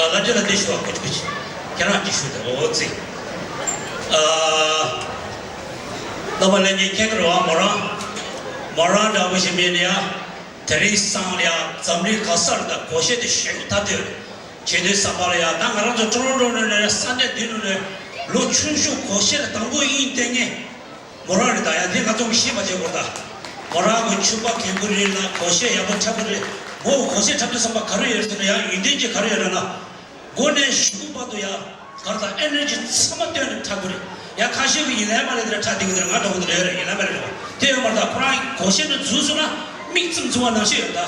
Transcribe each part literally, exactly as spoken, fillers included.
ཨ། ལ་འདི་ལ་འདི་ཞུ་བ་ཀོ་ཅི་ཀོ་ཅི། ཁྱེད་རང་གིས་ཞུ་དང་འོ་ཙི། ཨ། རྣམ་པ་ལྷན་རྒྱས་ཁྱེད་ཀྱི་རེ་བ་མོ་རང་། མོ་རང་འདྲ་པོ་ཞིག་མེད་ན་ཡ། དེ་རིང་སང་ལ་ཡ་འཛམ་གླིང་ག་སར་དང་སྒོར་གཞས་དེ་ཞེ་པོ་ཐ་དད་རེད། བྱེད་དུས་བསམ་པ་ལ་ཡ་ད་ང་རང་ཚོ་ཀྲོ་རོན་ཀྲོ་ནས་ནས་ས་གནས་འདི་ནང་ནས་ལོ་ཆུང་ཤོས་སྒོར་གཞས་ལ་དང་པོ་ཡིན་བསྟན་ངེས། མོ་རང་རེད། ད་ཡང་དེ་ང་ཚོ་གིས་ཤེས་པ་བྱེད་དགོས། ད་མོ་རང་གི་ཕྱུ་པ་གད་མོ་རེད་ལ་སྒོར་གཞས་ཡག་པོ་འཁྲབ་ཀྱི་རེད། མོ་སྒོར་གཞས་འཁྲབ་དུས་བསམ་པ་ག་རེ་ཡོད་རེད་ཟེར་ན་ཡང་ཡོན་ཏན་ཅིག་ག་རེ་ཡོད་རེད་ན། མགོ་ནས་གཞུག་གུ་བར་དུ་ཡང་ག་རེ་ད་ཨེ་ནར་ཇི་ཚང་མ་བཏོན་ནས་འཁྲབ་ཀྱི་རེད། ཡང་ཁ་ཤས་ཀྱིས་ཡིན་ལས་མ་ལས་དེ་འདྲ་འཁྲབ་བསྡད་ཀྱི་འདུག་ང་འདྲ་པོ་འདི་འདྲ་ཡོད་རེད། ཡིན་ལས་མ་ལས་རེད་པ། དེ་ཡོད་མ་རེད། ད་ཁོ་རང་གི་སྒོར་གཞས་འདི་འཛུལ་སོང་ན་མིག་བཙུམ་བཙུམ་པ་ནང་བཞིན་ཡོད་ད།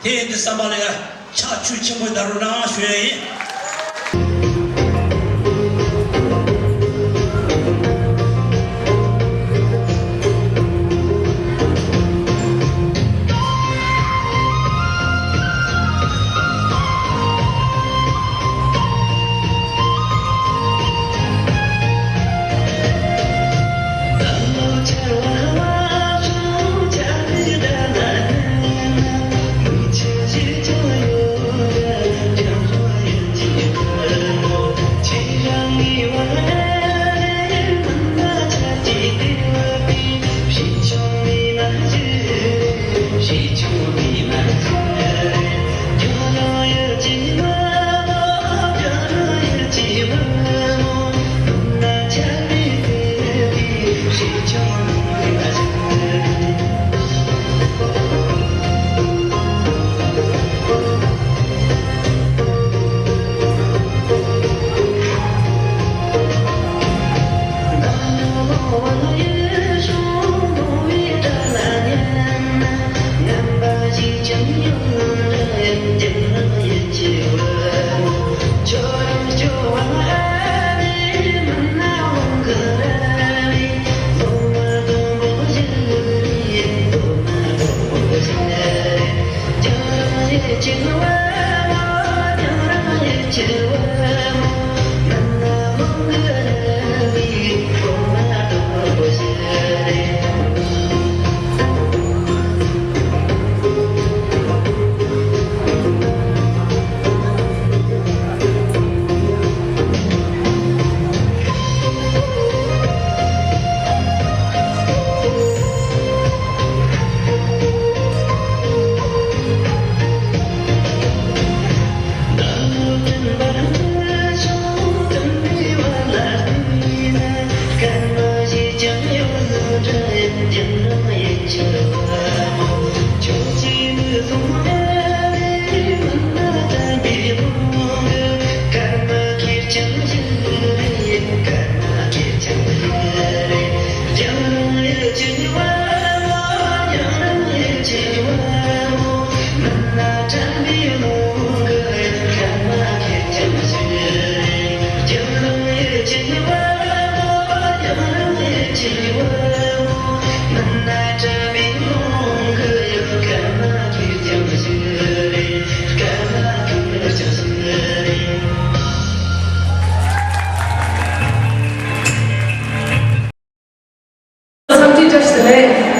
དེ་ཡིན་དུས་བསམ་པ་ལ་ཡ་ཕྱག་མཆོད་ཆེན་པོ་ཡི་ད་རུང་གནང་ཞུ་ཡ་ཡིན།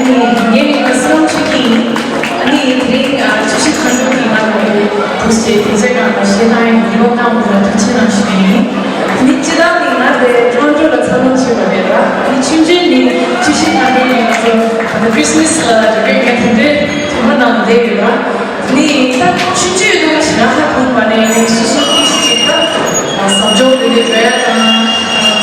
ངས་ནི་བཀའ་སློབ་ཞུ་གི་ཡིན། ཨ་ནི་དེ་རིང་ཨ་ཆུ་བཞི་མཁའ་འགྲོ་གི་ང་ལ་འདུག་སེ་དེ་ཚོའི་སྒང་ལ་བཤད་སྟངས་ཡོད་ཀྱི་ཡོད་སྟངས་དེ་ལ་ཐུགས་རྗེ་གནང་ཞུ་གི་ཡིན། ཨ་ནི་སྤྱིར་བཏང་ནི་ང་དེ་ཊོ་རོན་ཊོ་ལ་འཚར་ལོངས་བྱས་པ་རེད་ལ། ཨ་ནི་ཆུང་ཆུང་ནས་ཆུ་བཞི་མཁའ་འགྲོ་ནས་ང་ཚོ་ད་ལྟ་ཁྲི་སི་མ་སི་ལ་རེ་བའི་ངས་དེ་འདྲའི་དུས་མ་ནང་བསྡད་ཡོད་ལ། ནི་ད་ཆུང་ཆུང་ཡོད་དུས་ལ་ཞེ་དྲག་ཧ་གོ་མ་རེད། ནི་སོ་སོ་ཏོག་ཙམ་ཅིག་ད་བཟང་སྤྱོད་ཀྱི་ལས་འགྲོ་ཡ་དང་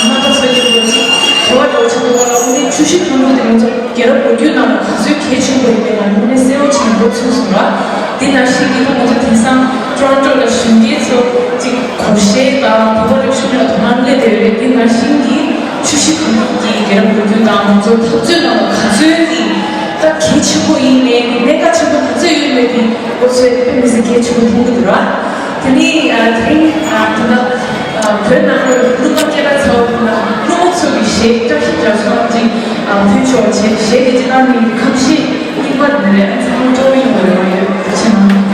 མ་འདྲ་སོ་ཅིག་འགྲོ་ཅིག་དེ་བ་འགྲོ་ཆེ་འདུག་བ་ལ། འོ་ནི་ཆུ་བཞི་མཁའ་འགྲོ་དེ་ང་ཚོ་རྒྱལ་རབས་ལོ་རྒྱུས་ནང་ལ་ག་ཚོད་གལ་ཆེན་པོ་ཡིན་པའི་ང་ནི་དངོས་གནས་གསལ་པོ་ཅིག་མགོ་ཚོས་སོང་ར། འདི་ནང་བཞིན་གྱི་ད་ང་ཚོ་དེང་སང་ཊོ་རོན་ཊོ་ལ་གཞོན་སྐྱེས་ཚོ་ཅིག་སྒོར་གཞས་དང་བོད་པ་རིག་གཞུང་ལ་དོ་སྣང་སླེབས་བསྡད་ཡོད་རེད། འདི་ནང་བཞིན་གྱི་ཆུ་བཞི་མཁའ་འགྲོ་གི་རྒྱལ་རབས་ལོ་རྒྱུས་དང་ང་ཚོ་འཐབ་རྩོད་ནང་ལ་ག་ཚོད་ཀྱི་ད་གལ་ཆེན་པོ་ཡིན་མིན། གནད་འགག་ཆེན་པོ་ག་ཚོད་ཡོད་མེད་དེ་ཁོ་ཚོས་དཔེ་མི་སྲིད་གལ་ཆེན་པོ་མཐོང་གི་འདུག་ར། དེ་ནི་ཨ་དེ་རིང་ཨ་ད་ལྟ་ཨ་བོད་ནང་ལ་ཀླུ་མ་སྐད་གྲགས་ཚ་བོ་ཀླུ་མ་ཚོ་གི་གཞས་བཀྲ་ཤིས་རྒྱ་མཚོ་ཅིག་ཨ་ཕུལ་ཆོག་བྱས། གཞས་དེ་སྤྱིར་བཏང་ནི་ཁམས་གཞས་རྙིང་པ་འདི་རེད། ཨ་ཚང་མ་སྤྲོ་པོ་ཡོང་དགོས་ཡོད་པ་ཡོད། ཐུགས་རྗེ་གནང་།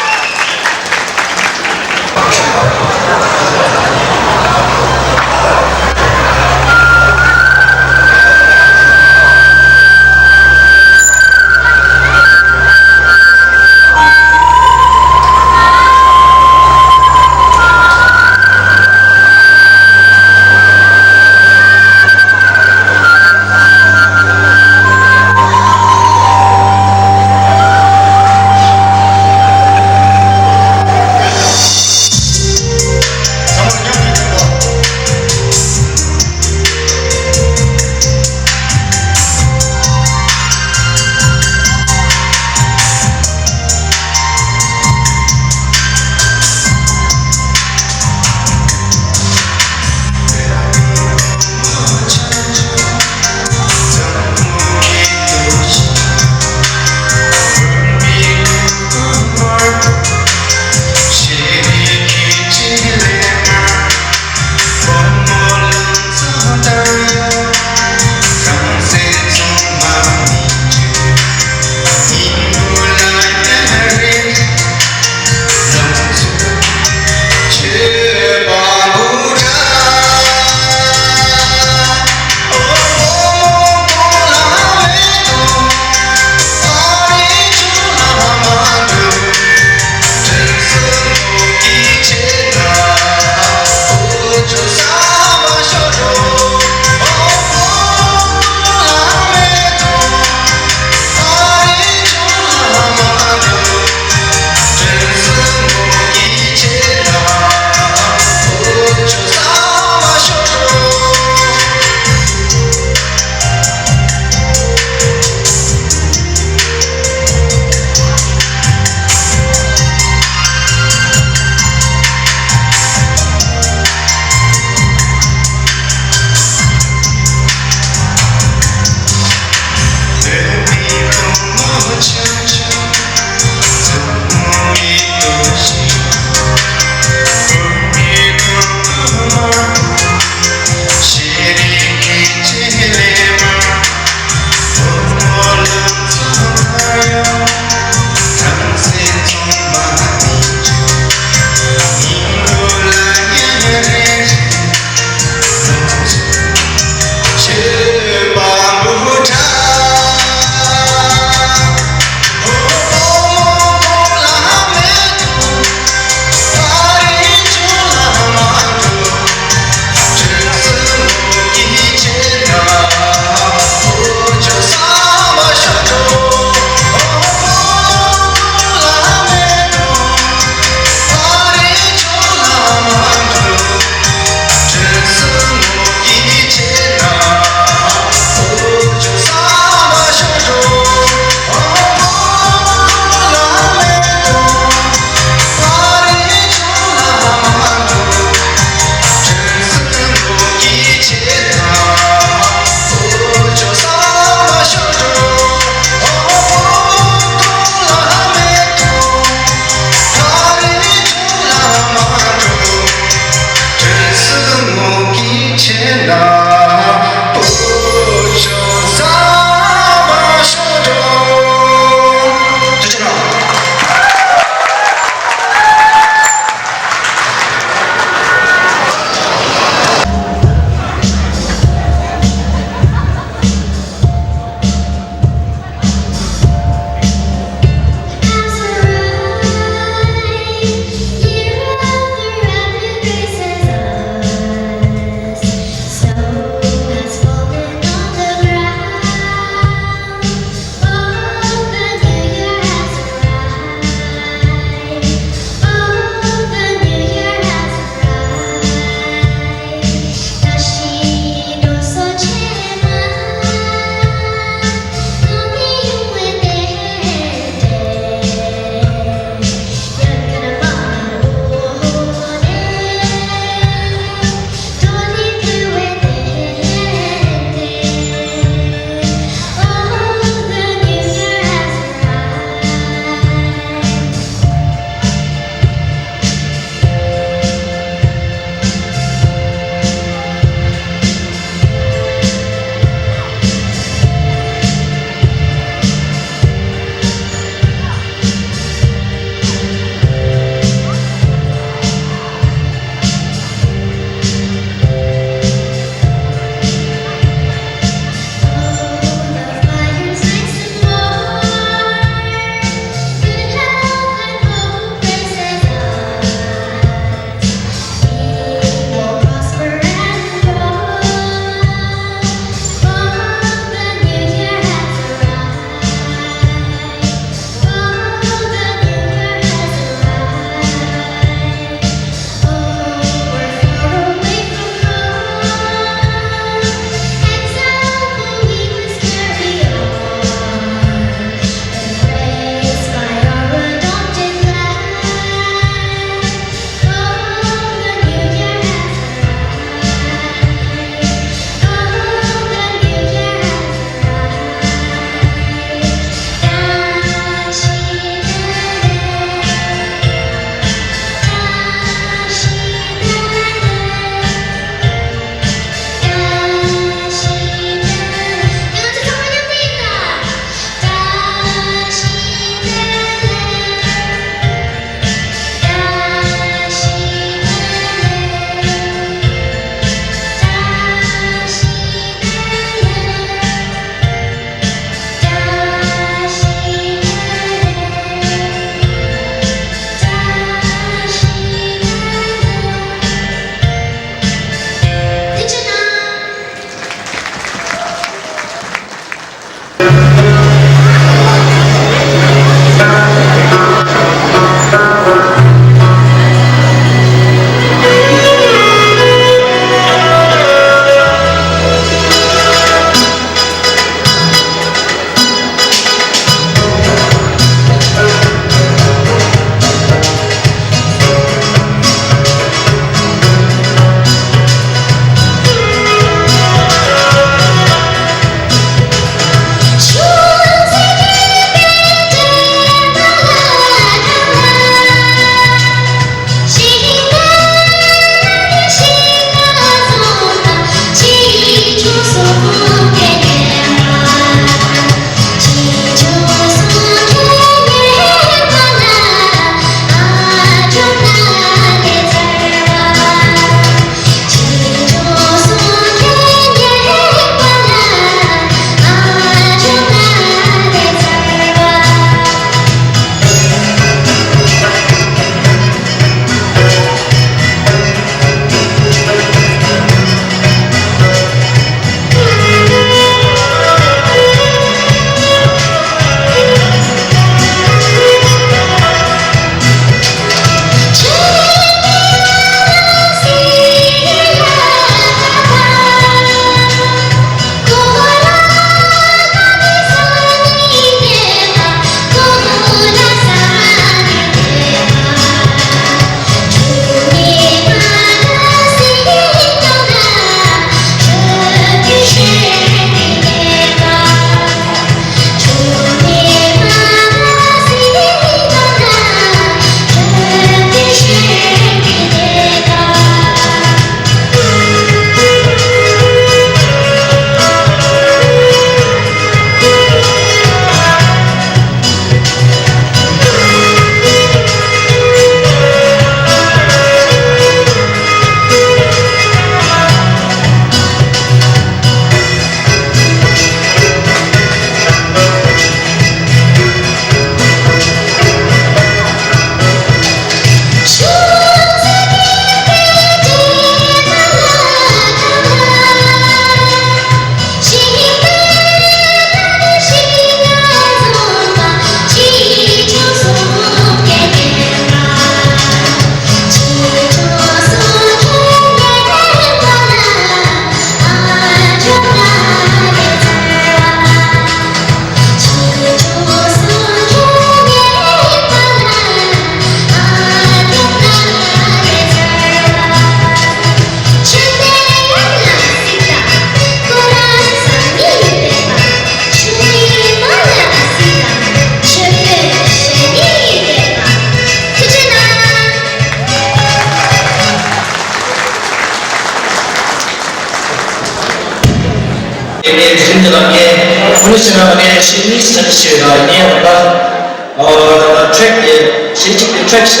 ཕྱི་ནང་ནས་ཤེས་ནི་ཆ་ཤེས་ལ་ནས་ཡང་ད་ཨ་ད་ད་ཊེག་དེ་ཤེས་ཅིག་དེ་ཊེག་ཤ་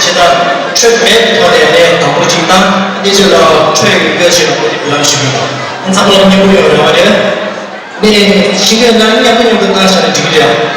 ཆེ་ད་ཊེག་མེད་ཐོག་ནས་ནས་དང་པོ་ཅིག་དང་དེ་ཅིག་ལ་ཊེག་གི་སྐད་ཆ་ལ་དེ་བུ་ལམ་ཞིག་ཡོད་ད་ཚང་མ་མཉམ་པོ་ཡོད་རེད་བ་རེད། ནས་ཤིང་ཀེ་ན་མཉམ་དུ་མཉམ་དུ་བཏང་བྱ་ནས་འགྲིག་གི་རེད།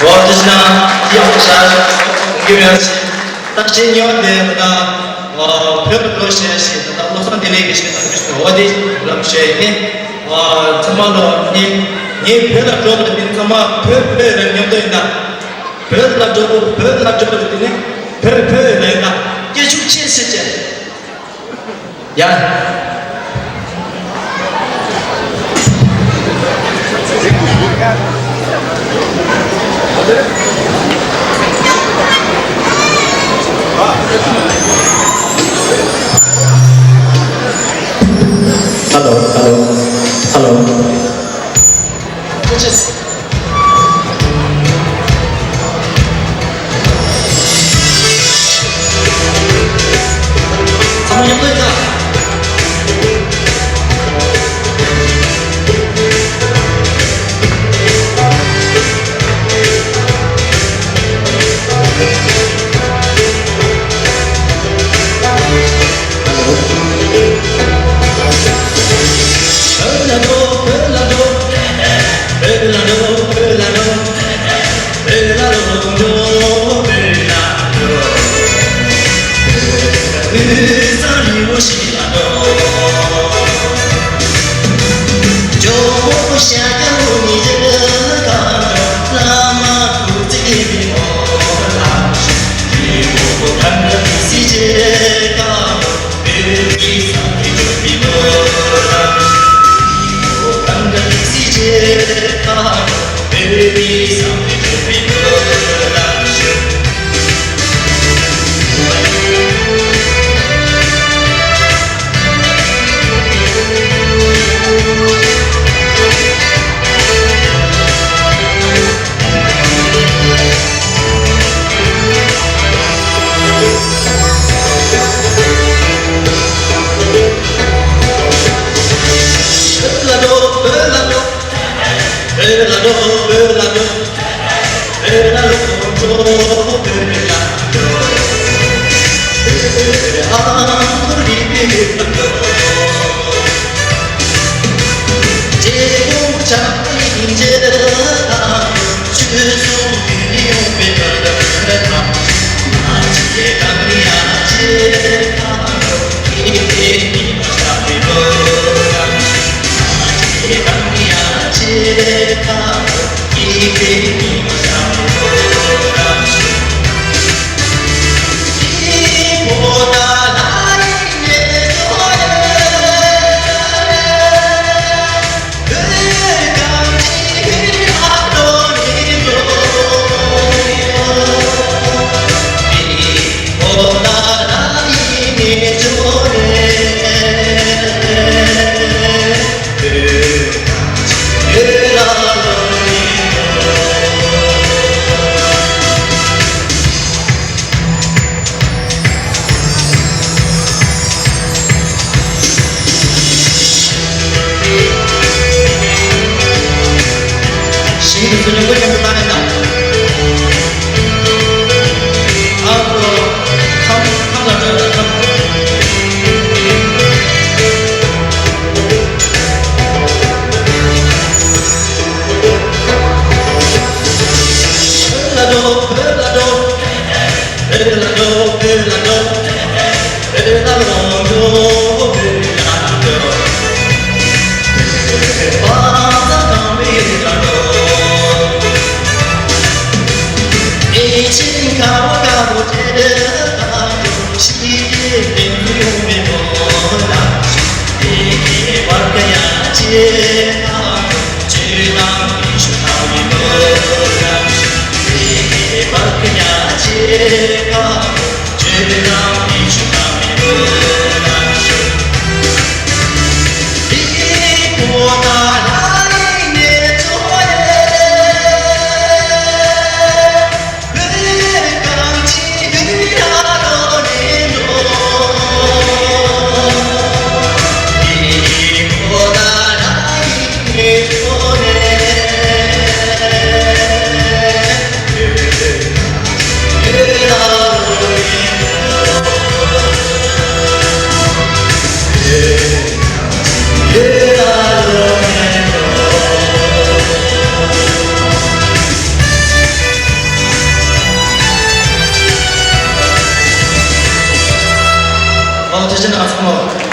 ཨོ་དེ་ན་ཡག་པོ་ཤར་གི་རེད། ད་ཁྱེད་ཉོ་དེ་ད་བོད་པ་འགྲོ་ཤེས་ཤེས་ད་བློ་བཟང་བདེ་ལེགས་ཀྱི་ཤེས་ད་འོ་དེ་ལམ་ཤེས་ཡིན། ཚང་མ་ལོ་ངས་ངས་བོད་ལ་འགྲོ་བ་དེ་ཚང་མ་བོད་བོད་རང་མཉམ་དུ་ཡིན་ད། བོད་ལ་འགྲོ་བོད་ལ་འགྲོ་བ་དེ་ནི་བོད་བོད་ལ་ཡིན་ད་སྐད་ཆུང་ཆེ་ཟེར་བྱས། ཡ། Hello, hello, hello. ཁྱེད་ཚོ་མཉམ་པོ་མཉམ་དུ་བཏང་ཡིན་ད། ཨ་ཁོ། ཁམས་ཁམས་ལ་འགྲོ་ད་ཁམས། བོད་ལ་འགྲོ། བོད་ལ་འགྲོ། བོད་ལ་འགྲོ། བོད་ལ་འགྲོ། བོད་ལ་འགྲོ། བོད་ལ་འགྲོ། བོད་པ་ཚང་གང་བོ་ཡིན་ལ་འགྲོ། ཨེ་ཆེན་ཁ་བ་དཀར་པོ་དེ་ལ་ཤི་ཡེ་ལེན་ཡོང་མེད་མོ་ལ། ཨེ་ཁེ་བར་ག་ཡ་ཅེ་ཁ་ཅེ་དང་མི་ཤུ་ཁ་མི་མོ་ལ། ཨེ་ཁེ་བར་ག་ཡ་ཅེ་ཁ། ཨོ་ཐུགས་རྗེ་གནང་། ཚང་མ་